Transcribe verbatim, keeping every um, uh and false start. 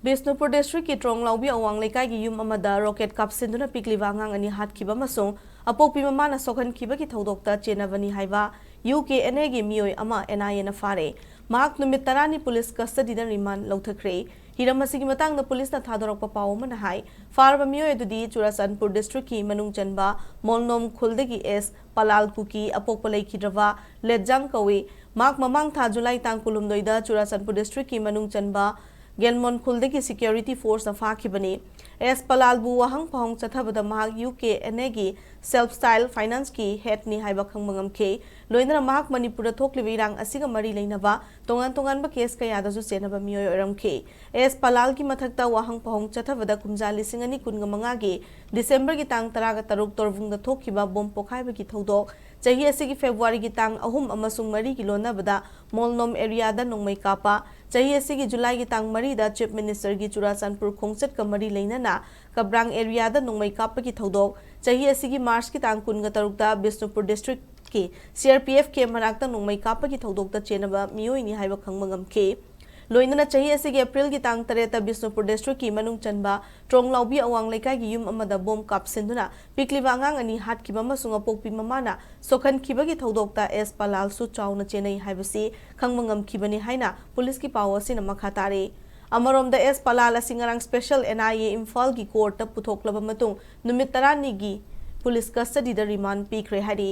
ꯕꯤꯁꯅꯨꯄꯨꯔ ꯗꯤꯁꯇ꯭ꯔꯤꯛꯀꯤ ꯇ꯭ꯔꯣꯡꯂꯥꯎꯕꯤ ꯑꯋꯥꯡ ꯂꯩꯀꯥꯏꯒꯤ ꯌꯨꯝ ꯑꯃꯗ ꯔꯣꯀꯦꯠ ꯀꯥꯞꯁꯤꯟꯗꯨꯅ ꯄꯤꯛꯂꯤꯕ ꯑꯉꯥꯡ ꯑꯅꯤ ꯍꯥꯠꯈꯤꯕ ꯑꯃꯁꯨꯡ ꯑꯄꯣꯛꯄꯤ ꯃꯃꯥꯅ ꯁꯣꯛꯍꯟꯈꯤꯕꯒꯤ ꯊꯧꯗꯣꯛꯇ ꯆꯦꯟꯅꯕꯅꯤ ꯍꯥꯏꯕ ꯌꯨ ꯀꯦ ꯑꯦꯟ ꯑꯦꯒꯤ ꯃꯤꯑꯣꯏ ꯑꯃ ꯑꯦꯟ ꯑꯥꯏ ꯑꯦꯅ ꯐꯥꯔꯦ꯫ ꯃꯍꯥꯛ ꯅꯨꯃꯤꯠ ꯇꯔꯥꯅꯤ ꯄꯨꯂꯤꯁ ꯀꯁꯇꯗꯤꯗ ꯔꯤꯃꯥꯟ ꯂꯧꯊꯈ꯭ꯔꯦ꯫ ꯍꯤꯔꯝ ꯑꯁꯤꯒꯤ ꯃꯇꯥꯡꯗ ꯄꯨꯂꯤꯁꯅ ꯊꯥꯗꯣꯔꯛꯄ ꯄꯥꯎ ꯑꯃꯅ ꯍꯥꯏ, ꯐꯥꯔꯕ ꯃꯤꯑꯣꯏ ꯑꯗꯨꯗꯤ ꯆꯨꯔꯥꯆꯥꯟꯄꯨꯔ ꯗꯤꯁꯇ꯭ꯔꯤꯛꯀꯤ ꯃꯅꯨꯡ ꯆꯟꯕ ꯃꯣꯜꯅꯣꯝ ꯈꯨꯜꯗꯒꯤ ꯑꯦꯁ ꯄꯂꯥꯜ ꯀꯨꯀꯤ ꯑꯄꯣꯛꯄ ꯂꯩꯈꯤꯗ꯭ꯔꯕ ꯂꯦꯠꯖꯥꯡ ꯀꯧꯏ꯫ ꯃꯍꯥꯛ ꯃꯃꯥꯡ ꯊꯥ ꯖꯨꯂꯥꯏ ꯇꯥꯡ ꯀꯨꯟꯍꯨꯝꯗꯣꯏꯗ ꯆꯨꯔꯥꯆꯥꯟꯄꯨꯔ ꯗꯤꯁꯇ꯭ꯔꯤꯛꯀꯤ ꯃꯅꯨꯡ ꯆꯟꯕ ꯒꯦꯟꯃꯣꯟ ꯈꯨꯜꯗꯒꯤ ꯁꯤꯀ꯭ꯌꯨꯔꯤꯇꯤ ꯐꯣꯔꯁꯅ ꯐꯥꯈꯤꯕꯅꯤ꯫ ꯑꯦꯁ ꯄꯂꯥꯜꯕꯨ ꯋꯥꯍꯪ ꯐꯥꯍꯪ ꯆꯠꯊꯕꯗ ꯃꯍꯥꯛ ꯌꯨ ꯀꯦ ꯑꯦꯟ ꯑꯦꯒꯤ ꯁꯦꯜꯐ ꯁ꯭ꯇꯥꯏꯜ ꯐꯥꯏꯅꯥꯟꯁꯀꯤ ꯍꯦꯗꯅꯤ ꯍꯥꯏꯕ ꯈꯪꯕ ꯉꯝꯈꯤ꯫ ꯂꯣꯏꯅꯅ ꯃꯍꯥꯛ ꯃꯅꯤꯄꯨꯔꯗ ꯊꯣꯛꯂꯤꯕ ꯏꯔꯥꯡ ꯑꯁꯤꯒ ꯃꯔꯤ ꯂꯩꯅꯕ ꯇꯣꯉꯥꯟ ꯇꯣꯉꯥꯟꯕ ꯀꯦꯁ ꯀꯌꯥꯗꯁꯨ ꯆꯦꯟꯅꯕ ꯃꯤꯑꯣꯏ ꯑꯣꯏꯔꯝꯈꯤ꯫ ꯑꯦꯁ ꯄꯂꯥꯜꯒꯤ ꯃꯊꯛꯇ ꯋꯥꯍꯪ ꯐꯥꯍꯪ ꯆꯠꯊꯕꯗ ꯀꯨꯝꯖꯥ ꯂꯤꯁꯤꯡ ꯑꯅꯤ ꯀꯨꯟꯒ ꯃꯉꯥꯒꯤ ꯗꯤꯁꯦꯝꯕꯔꯒꯤ ꯇꯥꯡ ꯇꯔꯥꯒ ꯇꯔꯨꯛ ꯇꯣꯔꯕꯨꯡꯗ ꯊꯣꯛꯈꯤꯕ ꯕꯣꯝ ꯄꯣꯈꯥꯏꯕꯒꯤ ꯊꯧꯗꯣꯛ, ꯆꯍꯤ ꯑꯁꯤꯒꯤ ꯐꯦꯕ꯭ꯔꯨꯋꯥꯔꯤꯒꯤ ꯇꯥꯡ ꯑꯍꯨꯝ ꯑꯃꯁꯨꯡ ꯃꯔꯤꯒꯤ ꯂꯣꯟꯅꯕꯗ ꯃꯣꯜꯅꯣꯝ ꯑꯦꯔꯤꯌꯥꯗ ꯅꯣꯡꯃꯩ ꯀꯥꯞꯄ, ꯆꯍꯤ ꯑꯁꯤꯒꯤ ꯖꯨꯂꯥꯏꯒꯤ ꯇꯥꯡ ꯃꯔꯤꯗ ꯆꯤꯞ ꯃꯤꯅꯤꯁꯇꯔꯒꯤ ꯆꯨꯔꯥꯆꯥꯟꯄꯨꯔ ꯈꯣꯡꯆꯠꯀ ꯃꯔꯤ ꯂꯩꯅꯅ ꯀꯕ꯭ꯔꯥꯡ ꯑꯦꯔꯤꯌꯥꯗ ꯅꯣꯡꯃꯩ ꯀꯥꯞꯄꯒꯤ ꯊꯧꯗꯣꯛ, ꯆꯍꯤ ꯑꯁꯤꯒꯤ ꯃꯥꯔꯆꯀꯤ ꯇꯥꯡ ꯀꯨꯟꯒ ꯇꯔꯨꯛꯇ ꯕꯤꯁꯅꯨꯄꯨꯔ ꯗꯤꯁꯇ꯭ꯔꯤꯛꯀꯤ ꯁꯤ ꯑꯥꯔ ꯄꯤ ꯑꯦꯐ ꯀꯦꯝ ꯃꯅꯥꯛꯇ ꯅꯣꯡꯃꯩ ꯀꯥꯞꯄꯒꯤ ꯊꯧꯗꯣꯛꯇ ꯆꯦꯟꯅꯕ ꯃꯤꯑꯣꯏꯅꯤ ꯍꯥꯏꯕ ꯈꯪꯕ ꯉꯝꯈꯤ꯫ ꯂꯣꯏꯅꯅ ꯆꯍꯤ ꯑꯁꯤꯒꯤ ꯑꯦꯄ꯭ꯔꯤꯜꯒꯤ ꯇꯥꯡ ꯇꯔꯦꯠꯇ ꯕꯤꯁꯅꯨꯄꯨꯔ ꯗꯤꯁꯇ꯭ꯔꯤꯛꯀꯤ ꯃꯅꯨꯡ ꯆꯟꯕ ꯇ꯭ꯔꯣꯡꯂꯥꯎꯕꯤ ꯑꯋꯥꯡ ꯂꯩꯀꯥꯏꯒꯤ ꯌꯨꯝ ꯑꯃꯗ ꯕꯣꯝ ꯀꯥꯞꯁꯤꯟꯗꯨꯅ ꯄꯤꯛꯂꯤꯕ ꯑꯉꯥꯡ ꯑꯅꯤ ꯍꯥꯠꯈꯤꯕ ꯑꯃꯁꯨꯡ ꯑꯄꯣꯛꯄꯤ ꯃꯃꯥꯅ ꯁꯣꯛꯍꯟꯈꯤꯕꯒꯤ ꯊꯧꯗꯣꯛꯇ ꯑꯦꯁ ꯄꯂꯥꯜꯁꯨ ꯆꯥꯎꯅ ꯆꯦꯟꯅꯩ ꯍꯥꯏꯕꯁꯤ ꯈꯪꯕ ꯉꯝꯈꯤꯕꯅꯤ ꯍꯥꯏꯅ ꯄꯨꯂꯤꯁꯀꯤ ꯄꯥꯎ ꯑꯁꯤꯅ ꯃꯈꯥ ꯇꯥꯔꯤ꯫ ꯑꯃꯔꯣꯝꯗ, ꯑꯦꯁ ꯄꯂꯥꯜ ꯑꯁꯤ ꯉꯔꯥꯡ ꯁ꯭ꯄꯦꯁꯦꯜ ꯑꯦꯟ ꯑꯥꯏ ꯑꯦ ꯏꯝꯐꯥꯜꯒꯤ ꯀꯣꯔꯠꯇ ꯄꯨꯊꯣꯛꯂꯕ ꯃꯇꯨꯡ ꯅꯨꯃꯤꯠ ꯇꯔꯥꯅꯤꯒꯤ ꯄꯨꯂꯤꯁ ꯀꯁꯇꯗꯤꯗ ꯔꯤꯃꯥꯟ ꯄꯤꯈ꯭ꯔꯦ ꯍꯥꯏꯔꯤ꯫